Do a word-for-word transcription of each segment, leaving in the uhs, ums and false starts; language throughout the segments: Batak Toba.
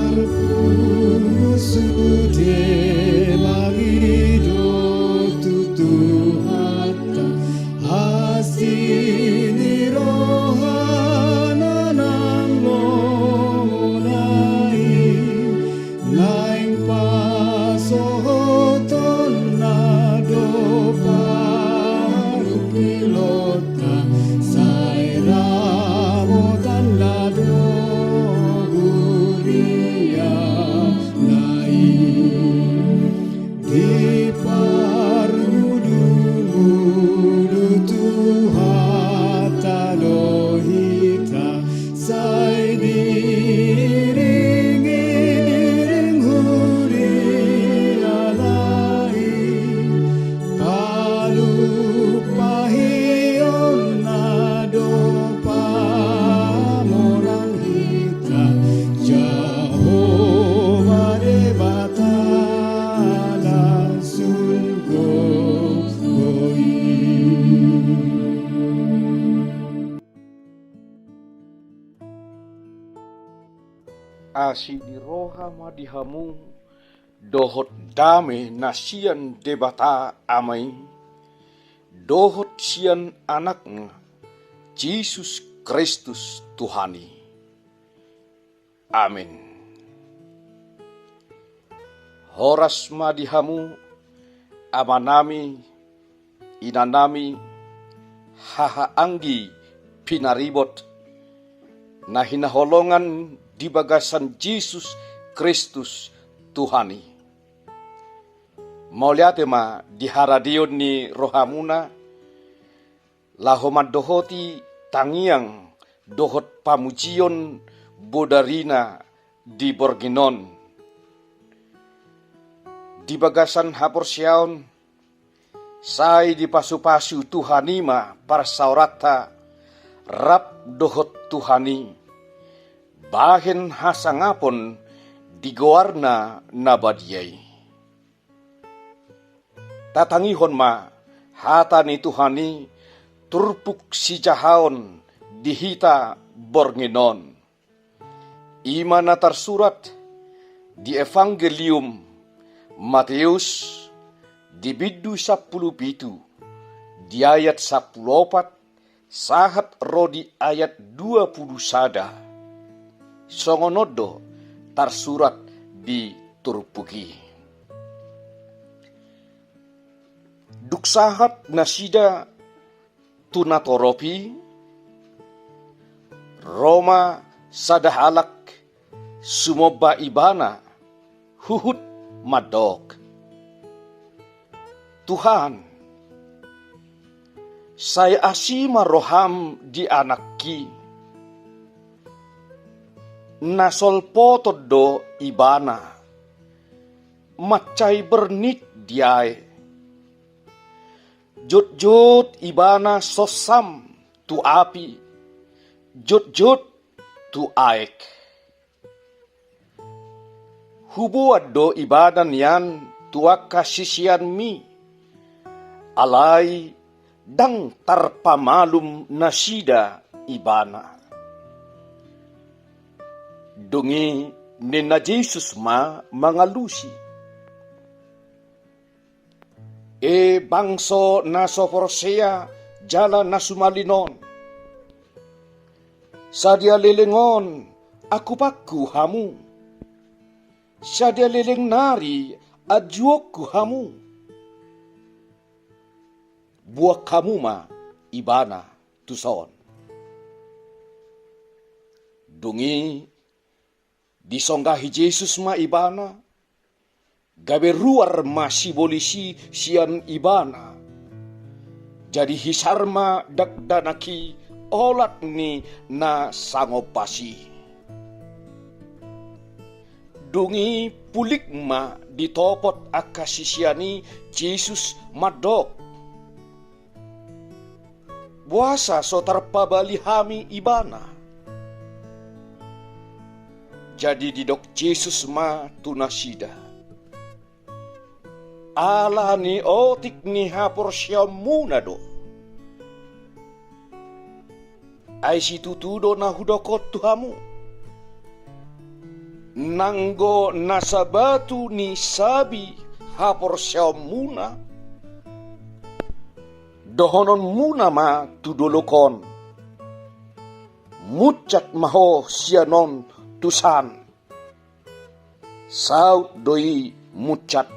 Marpungu sude mangido tu Tuhanta, asi ni roha na naeng longona i, naeng pasohotonna do parungkilonta, sai ramotanna do huriana i. Diparmudumudu Tuhanta do hita, sai diiringiring huriana i. Palumpahionna do pamolang hita, Jahowa Debata na sun gogo i. Asi ni roha ma di hamu, dohot dame na sian Debata Ama i, dohot sian Anakna, Jesus Kristus Tuhan i. Amen. Horas ma di hamu, amanami, inanami, hahaanggi pinaribot, na hinaholongan di bagasan Jesus Kristus Tuhan i. Mauliate ma di haradeon ni rohamuna, laho mandohoti tangiang dohot pamujion bodarina di borngin on. Di bagasan haporseaon, sai dipasupasu Tuhan i ma parsaoranta rap dohot Tuhan i, bahen hasangapon di goarna na badia i. Tatangihon ma hata ni Tuhan i turpuk sijahaon di hita borngin on. I ma na tarsurat di Evangelium Mateus di bindu sampulu pitu, di ayat sampulu opat sahat ro di ayat dua pulu sada. Songon on do tarsurat di turpuk i. Dung sahat nasida tu natorop i, ro ma sada halak sumomba Ibana, huhut mandok: Tuhan, sai asi ma roham di anakki. Na solpoton do ibana, mansai bernit diae. Jotjot ibana sonsam tu api, jotjot tu aek. Huboan do ibana nian tu angka siseanmi, alai ndang tarpamalum nasida ibana. Dung i ninna Jesus ma mangalusi: E bangso na so porsea jala na sumalin on, sadia leleng on angkupanku hamu? Sadia leleng nari anjuonku hamu? Buang hamu ma ibana tuson. Dung i disonggahi Jesus ma ibana, gabe ruar ma sibolis i sian ibana. Jadi hisar ma dakdanak i olat ni na sangombas i. Dung i pulik ma ditopot angka sisean i Jesus mandok: Boasa so tarpabali hami ibana? Jadi didok Jesus ma tu nasida: Ala ni otik ni haporseaonmuna do. Ai situtu do na hudok on tu hamu: Nanggo na sabatu ni sabi haporseaonmuna, dohononmuna ma tu dolok on: Munsat ma ho sian on tu san. Saut do i munsat,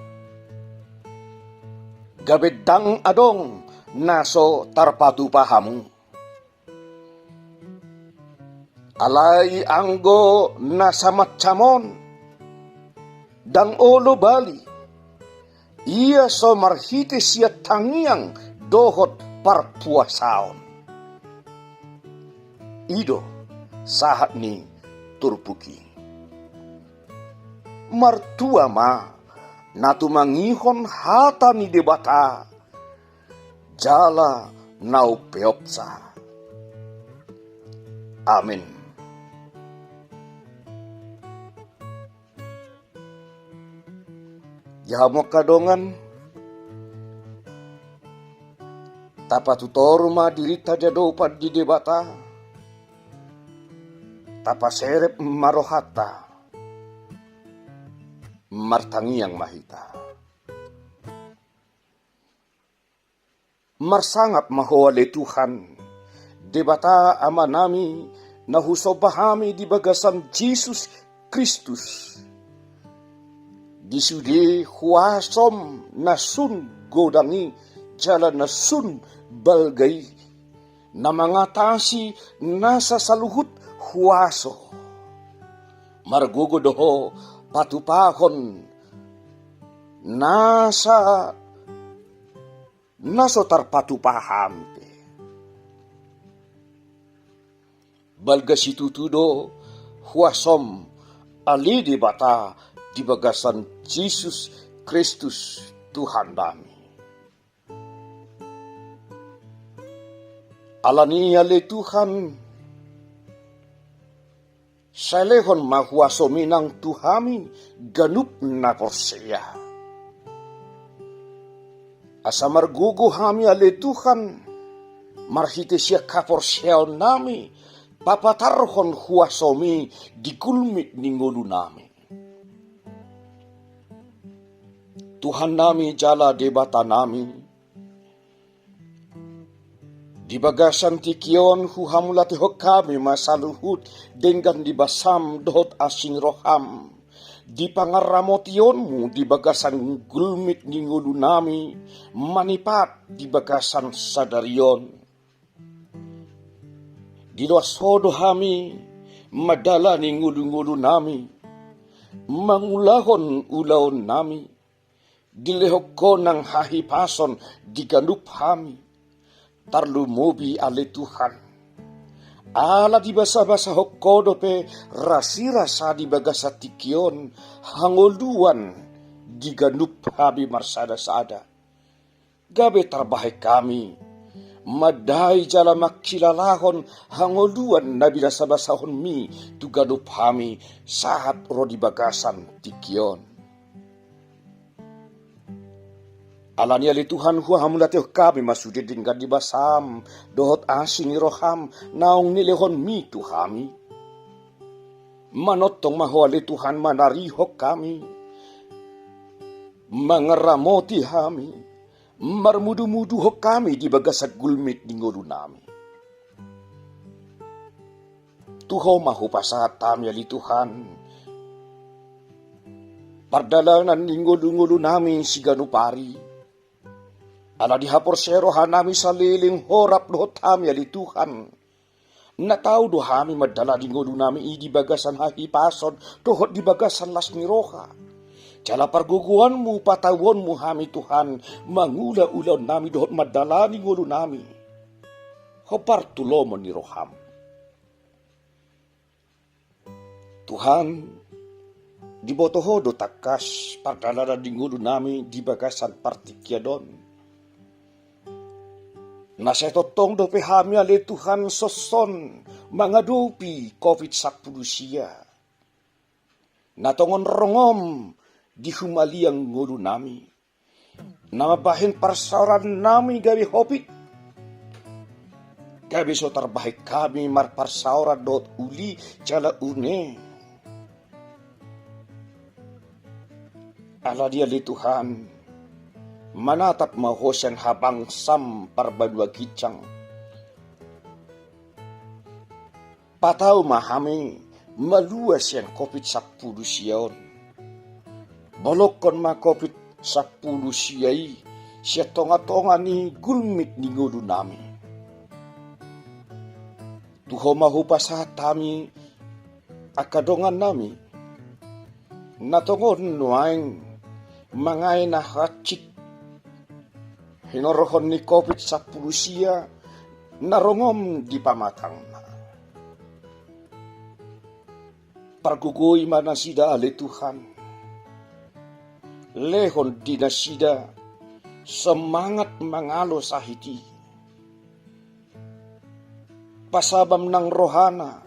gabe ndang adong na so tarpatupa hamu. Alai anggo na samansam on, ndang olo bali, ia so marhite sian tangiang dohot parpuasaon. I do sahat ni turpuk i. Martua ma na tumangihon hata ni Debata jala na umpeopsa. Amen. Di hamu angka dongan, tapatutoru ma dirinta di adopan ni Debata, tapaserep ma rohanta, martangiang ma hita. Marsangap ma Ho ale Tuhan, Debata Amanami, na husomba hami di bagasan Jesus Kristus. Di sude huasom na sun godang i jala na sun balga i, na mangatasi nasa saluhut huaso. Margogo do Ho patupahon nasa na so tarpatupa hami pe. Balga situtu do huasom ale Debata di bagasan Jesus Kristus Tuhannami. Alani i ale Tuhan, sai lehon ma huasomi nang tu hami ganup na porsea. Asa margogo hami ale Tuhan, marhite sian haporseaonnami, papatarhon huasomi di gulmit ni ngolunami. Tuhannami jala Debatanami, di bagasan tingki on huhamuliatehon hami ma saluhut denggan ni basam dohot asi ni roham, di pangaramotionmu di bagasan gulmit ni ngolunami, manipat di bagasan sadari on. Diloas Ho do hami mandalani ngolungolunami, mangulahon ulaonnami, dilehon Ho nang hahipason di ganup hami, tarlumobi ale Tuhan. Ala dibasabasahon Ho dope rasirasa di bagasan tingki on hangoluan di ganup hami marsadasada. Gabe tarbahen hami mandai jala mangkilalahon hangoluan na binasabasahonmi tu ganup hami sahat ro di bagasan tingki on. Alani i ale Tuhan, huhamuliatehon hami ma sude denggan ni basam dohot asi ni roham naung nilehonmi tu hami. Manongtong ma Ho ale Tuhan manarihon hami, mangaramoti hami, marmudumuduhon hami di bagasan gulmit ni ngolunami. Tu Ho ma hupasahat hami ale Tuhan pardalanan ni ngolungolunami siganup ari. Ala dihaporseai rohanami saleleng Ho rap dohot hami ale Tuhan. Na tau do hami mandalani ngolunami i di bagasan hahipason dohot di bagasan las ni roha. Jala pargogoanmu patauonmu hami Tuhan mangula ulaonnami dohot mandalani ngolunami hombar tu lomo ni roham. Tuhan, diboto Ho do tangkas pardalanan ni ngolunami di bagasan partingkian on. Na sai tongtong dope hami ale Tuhan songon on mangadopi covid sampulu sia. Na tongon rongom di humaliang ngolunami, na mambahen parsaorannami gabe hopit, gabe so tarbahen hami marparsaoran dohot uli jala une. Alani i ale Tuhan, manatap ma Ho sian habangsam parbanua ginjang. Patau ma hami malua sian covid sampulu sia on. Bolongkon ma covid sampulu sia i sian tonga-tonga ni gulmit ni ngolunami. Tu Ho ma hupasahat hami angka dongannami na tongon nuaeng mangae na hansit hinorhon ni covid sampulu sia na rongom di pamatangna. Pargogoi ma nasida ale Tuhan. Lehon di nasida semangat mangalo sahit i. Pasabam nang rohana,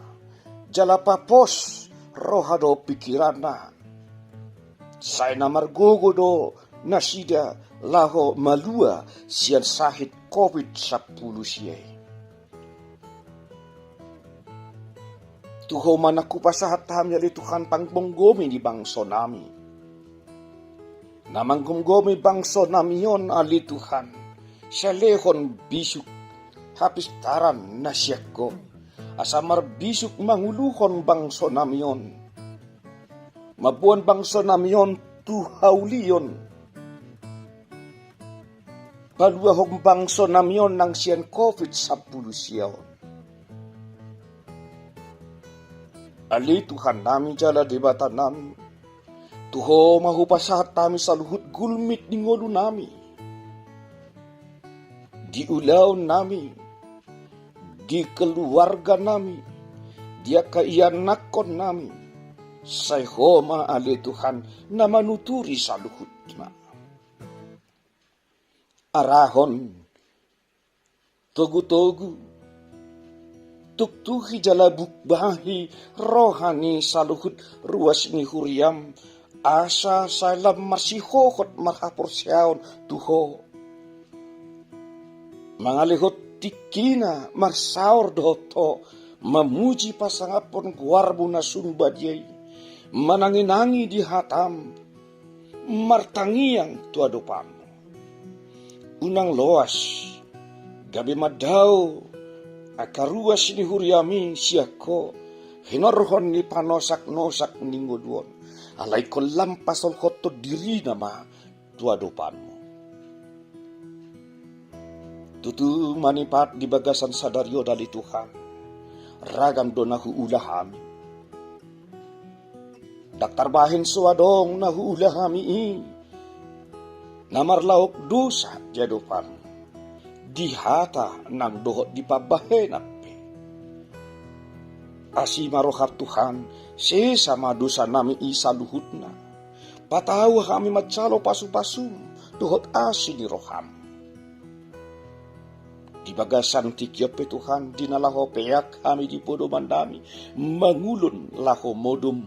jala papos roha dohot pikiranna. Sai na margogo do nasida laho malua sian sahit covid sampulu sia i. Tu Ho ma nang hupasahat hami ale Tuhan panggomgomi ni bangsonami. Na manggomgomi bangsonami on ale Tuhan, sai lehon bisuk hapistaran na sian Ho, asa marbisuk manguluhon bangsonami on, mamboan bangsonami on tu haulion. Paluahon bangsonami on nang sian covid sampulu sia on. Ale Tuhannami jala Debatanami, tu Ho ma hupasahat hami saluhut gulmit ni ngolunami, di ulaonnami, di keluarganami, di angka ianakkonnami. Sai Ho ma ale Tuhan na manuturi saluhutna. Arahon togutogu, tuktuhi jala bukbahi roha ni saluhut ruas ni huriam, asa sai lam marsihohot marhaporseaon tu Ho, mangalehon tingkina marsaor dohot Ho, mamuji pasangaphon goarmu na sun badia i, mananginangi di hatam, martangiang tu adopanmu. Unang loas gabe mandao angka ruas ni huriami sian Ho hinorhon ni panosaknosak ni ngolu on, alai ingkon lam pasolhothon dirina ma tu adopanmu. Tutu manipat di bagasan sadari on ale Tuhan, ragam do na huula hami. Ndang tarbahen so adong na huula hami i na marlaok dosa di adopanmu, di hata nang dohot di pambahenan pe. Asi ma roham Tuhan, sesa ma dosanami i saluhutna. Patau hami manjalo pasupasum dohot asi ni roham. Di bagasan tingki on pe Tuhan, di na laho peak hami di podomannami mangulon laho modom,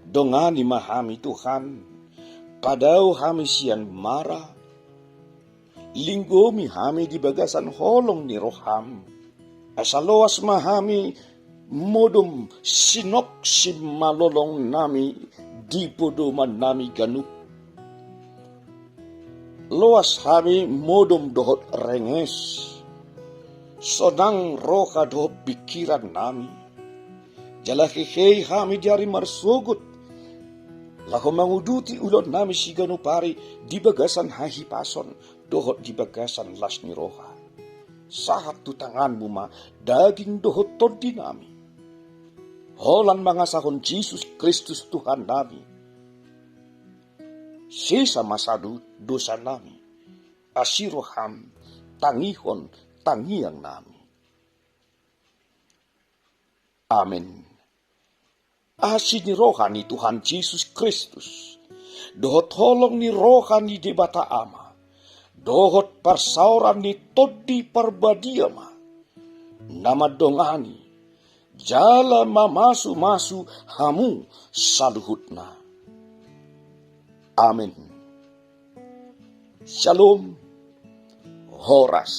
dongani ma hami Tuhan. Padao hami sian mara, linggomi hami di bagasan holong ni roham, asa loas ma hami modom sinok simalolongnami di podomannami ganup. Loas hami modom dohot renges, sonang roha dohot pingkirannami. Jala hehe hami di ari marsogot, laho manguduti ulaonnami siganup ari di bagasan hahipason dohot di bagasan las ni roha. Sahat tu tanganmu ma daging dohot tondinami. Holan mangasahon Jesus Kristus Tuhannami, sesa ma saluhut dosanami. Asi roham, tangihon tangiangnami. Amen. Asi ni roha ni Tuhan Jesus Kristus, dohot holong ni roha ni Debata Ama, dohot parsaoran ni Tondi Parbadia ma na mandongani jala mamasumasu hamu saluhutna. Amen. Syalom. Horas.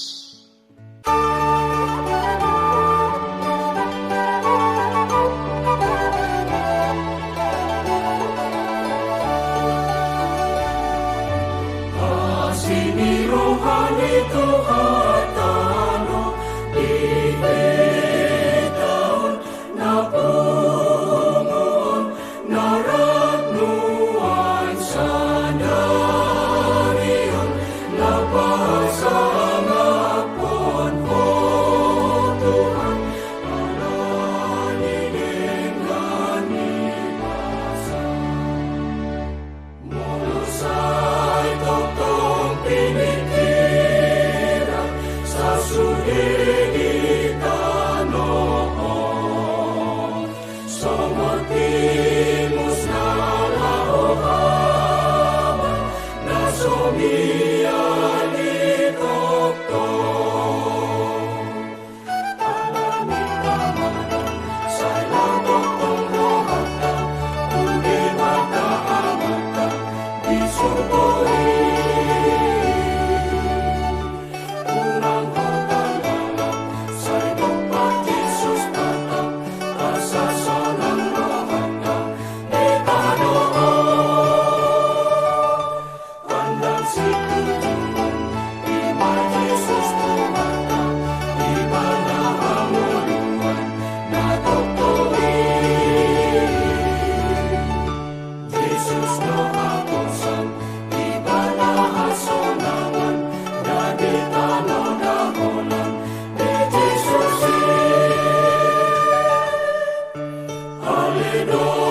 Asi ni roha ni Tuhanta do di hita on, na pungu on, na rap nuaeng sadari on, na pasangaphon Ho Tuhan, ala ni denggan ni basa. Molo sai tongtong piningkiran sasude di tano on, songon timus na laho haban na so mian ditongtong. Ala ni pamadan, sai lam tongtong rohanta tu Debata Amanta di surgo i. Unang hot halak, sai dompak Jesus datang, asa sonang rohanta di tano on. Andang situjuan, i ma Jesus Tuhanta, ibana hangoluan na tongtong i. Jesus do haposan, ibana hasonangan, na di tano na holan di Jesus i. Haleluya.